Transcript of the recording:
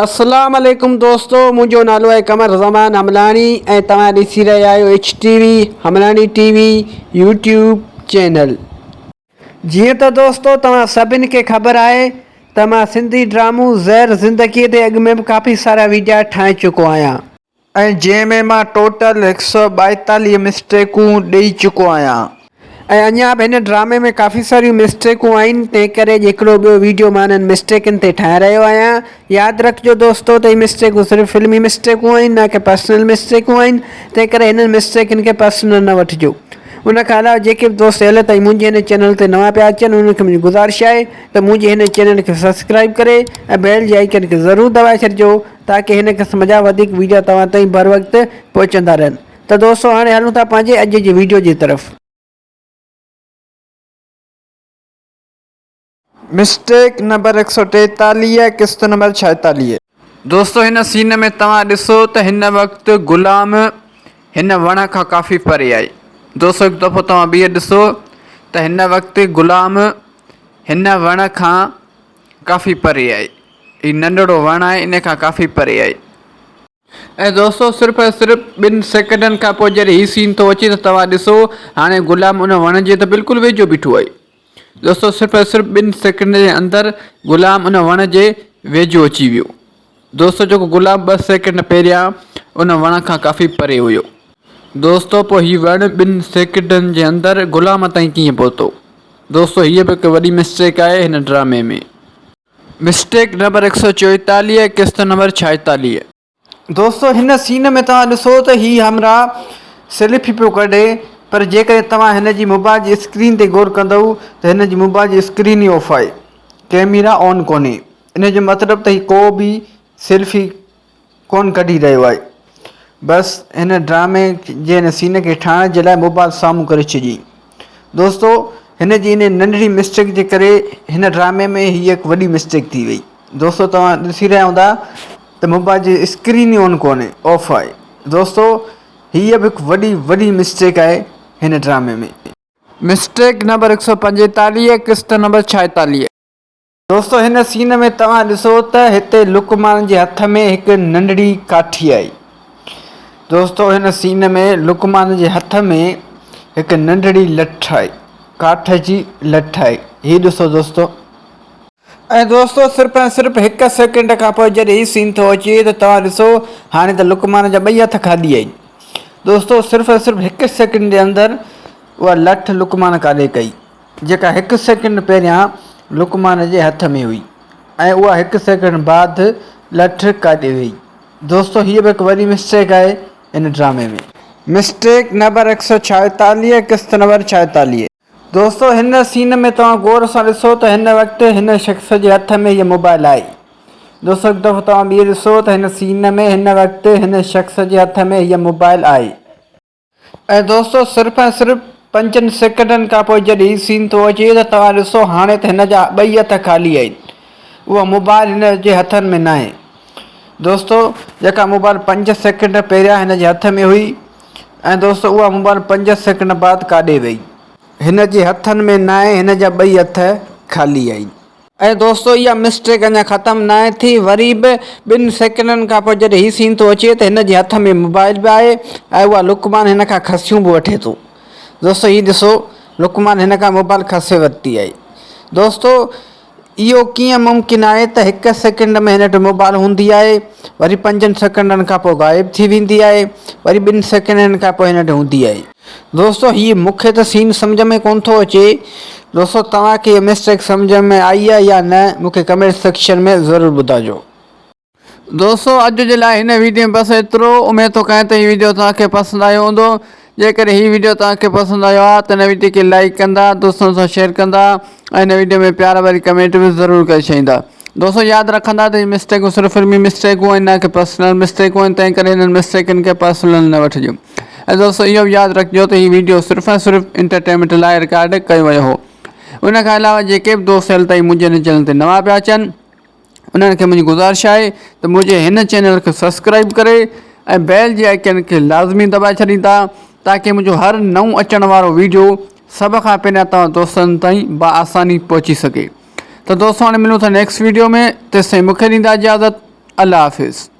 اسلام عليڪم دوستو منهنجو نالو آهي قمر زمان حملاڻي ۽ توهان ڏسي رهيا آهيو H T V Hamlani T V YouTube channel. جيئن ته دوستو توهان سڀن کي خبر آهي ته مان سنڌي ڊرامو زهر زندگي تي اڳ ۾ به ڪافي سارا ويڊيا ٺاهي چڪو آهيان. ۽ جنهن ۾ مان ٽوٽل هڪ سئو ٻائيتاليهه مسٽيڪون ڏئي چڪو آهيان. ۽ اڃا به هن ڊرامي ۾ ڪافي ساريون مسٽيڪون آهن تنهن ڪري اڄ هڪڙو ٻيو ويڊيو مان انهن مسٽيڪن تي ٺاهي رهيو آهيان. ياد رکجو دوستو ته هي مسٽيڪون صرف فلمي مسٽيڪون آهن نه ڪي پرسنل مسٽيڪون آهن تنهن ڪري هنن مسٽيڪن کي پرسنل نه وٺجو. ان کان علاوه جيڪي به دوست هيل تائين منهنجي هن چينل تي نوان پيا اچن انهن کي منهنجي گذارش آهي ته منهنجي هن چينل کي سبسڪرائيب ڪري ۽ بيل جي آئيڪن کي ضرور دٻائي ڇڏجو تاڪه هن قسم جا وڌيڪ ويڊيا توهان تائين بروقت پهچندا رهن ته دوستو هاڻي هلون ٿا پنهنجي اڄ جي ويڊيو جي طرف. مسٽيڪ نمبر هڪ سئو ٽيتاليهه قسط نمبر ڇائيتاليهه. دوستو هن سين ۾ توهان ڏسو ته هن وقت غلام هن وڻ کان ڪافي پري آهي دوستو هڪ دفعو توهان ٻيهر ڏسو ته هن وقت غلام هن وڻ کان ڪافي پري آهي هي ننڍڙو وڻ آهي ان کان ڪافي پري آهي. ۽ دوستو صرف ۽ صرف ٻن سيڪنڊن کان پوء جڏهن هي سين ٿو اچي ته توهان ڏسو هاڻي غلام ان وڻ جي ته بلڪل ويجهو بيٺو آهي. دوستو صرف ۽ صرف ٻن سيڪنڊن جي اندر غلام ان وڻ جي ويجهو اچي ويو. دوستو جيڪو غلام ٻه سيڪنڊ پهريان ان وڻ کان ڪافي پري هيو. دوستو پوء هي وڻ ٻن سيڪنڊن جي اندر غلام تائين ڪيئن پهتو؟ دوستو هيء به هڪ وڏي مسٽيڪ آهي هن ڊرامي ۾. مسٽيڪ نمبر هڪ سئو چوئيتاليهه قسط نمبر ڇائيتاليهه. دوستو هن سين ۾ توهان ڏسو ته هي همراهه سيلفي پيو ڪڍي پر جيڪڏهن توهان هن جي موبائل جي اسڪرين تي غور ڪندؤ ته هن جي موبائل جي اسڪرين ئي آف آهي ڪيميرا آن ڪونهي ان جو مطلب ته هي ڪو به سيلفي ڪونه ڪڍي رهيو آهي. بس هن ڊرامي جي هن سين کي ٺاهڻ جي لاء موبائل سامهون ڪري ڇڏيائين. دوستو هن جي ان ننڍڙي مسٽيڪ جي ڪري هن ڊرامي ۾ هي هڪ وڏي مسٽيڪ ٿي وئي. دوستو توهان ڏسي رهيا هوندا ته موبائل جي اسڪرين ئي آن ڪونهي آف آهي. دوستو هيء به هڪ وڏي وڏي مسٽيڪ آهي هن ڊرامي ۾. مسٽيڪ نمبر هڪ سئو پنجيتاليهه قسط نمبر ڇائيتاليهه. دوستو هن سين ۾ توهان ڏسو ته هتي لقمان جي هٿ ۾ هڪ ننڍڙي ڪاٺي آئي. دوستو هن سين ۾ لقمان جي هٿ ۾ هڪ ننڍڙي لٺ آئي ڪاٺ جي لٺ آئي هي ڏسو دوستو. ۽ دوستو صرف ۽ صرف هڪ سيڪنڊ کان پوء جڏهن هي سين ٿو اچي ته توهان ڏسو هاڻي ته لقمان جا ٻئي هٿ خالي آهن. دوستو صرف ۽ صرف هڪ سيڪنڊ جي اندر اها لٺ لقمان ڪاڏي ڪئي. جيڪا هڪ سيڪنڊ پهريان لقمان جي هٿ ۾ هئي ۽ اها هڪ سيڪنڊ بعد لٺ ڪاڏي وئي. دوستو هيء به هڪ وڏي مسٽيڪ آهي هن ڊرامي ۾. مسٽيڪ نمبر هڪ سئو ڇائيتاليهه قسط نمبر ڇائيتاليهه. دوستو هن سين ۾ توهان غور سان ڏسو ته هن وقت هن شخص جي هٿ ۾ هيء موبائل آهي. دوستو هڪ دفعو توهان ٻيهر ڏسو ته هن سين ۾ هن وقت هن شخص جي هٿ ۾ هيء موبائل آهي. ۽ دوستو صرف ۽ صرف پنجن سيڪنڊن کان پوء جڏهن هي سين ٿو اچي ته توهان ڏسو هاڻي ته هن جا ٻئي هٿ خالي آهن اها موبائل هن جي هٿن ۾ ناهي دوستو جيڪا موبائل پنج سيڪنڊ پهريان هن جي هٿ ۾ هئي ۽ دوستو اها موبائل پنج سيڪنڊ بعد ڪاڏي وئي هن جي هٿن ۾ ناهي هن جا ٻئي هٿ خالي آهن. ۽ دوستو اها مسٽيڪ اڃا ختم ناهي ٿي وري به ٻن سيڪنڊن کان پوء جڏهن هي سين ٿو اچي ته هن جي هٿ ۾ موبائل به آهي ۽ اها لقمان هن کان کسيون به وٺي ٿو دوستو هي ڏسو لقمان هن کان موبائل کسي ورتي آهي دوستو اهو ڪيئن ممڪن آهي ته هڪ سيڪنڊ ۾ هن وٽ موبائل هوندي آهي وري پنجن سيڪنڊن کان پوء غائب ٿي ويندي آهي وري ٻن سيڪنڊن کان پوء هن وٽ هوندي آهي. دوستو هي مونکي ته سين سمجهه ۾ ڪون ٿو اچي دوستو توهان کي هي مسٽيڪ سمجهه ۾ آئي آهي يا نه مونکي ڪمينٽ سيڪشن ۾ ضرور ٻڌاجو. دوستو اڄ جي لاء هن ويڊيو ۾ بس ايترو اميد ٿو ڪيان ته هي ويڊيو توهان کي پسند آيو هوندو جيڪڏهن هي ويڊيو توهان کي پسند آيو آهي ته هن ويڊيو کي لائيڪ ڪندا دوستن سان شيئر ڪندا ۽ هن ويڊيو ۾ پيار ڀري ڪمينٽ به ضرور ڪري ڇڏيندا دوستو ياد رکندا ته هي مسٽيڪون صرف فلمي مسٽيڪون آهن نه ڪي پرسنل مسٽيڪون آهن تنهن ڪري هنن مسٽيڪن کي پرسنل نه وٺجو ۽ دوستو اهو به ياد رکجو ته هي ويڊيو صرف ۽ صرف انٽرٽينمينٽ لاء رڪارڊ ڪيو ويو هو ان کان علاوه جيڪي به دوست هيل تائين منهنجي هن چينل تي نوان پيا اچن انهن کي منهنجي گذارش آهي ته منهنجي هن چينل کي سبسڪرائب ڪري ۽ بيل جي آئيڪن کي لازمي دٻائي ڇڏيندا تاڪي منهنجو هر نئون اچڻ وارو ويڊيو سڀ کان پهريان توهان دوستن تائين باآساني پهچي سگهي ته دوستو هاڻي ملون ٿا نيڪسٽ ويڊيو ۾ تيستائين مونکي ڏيندا اجازت. الله حافظ.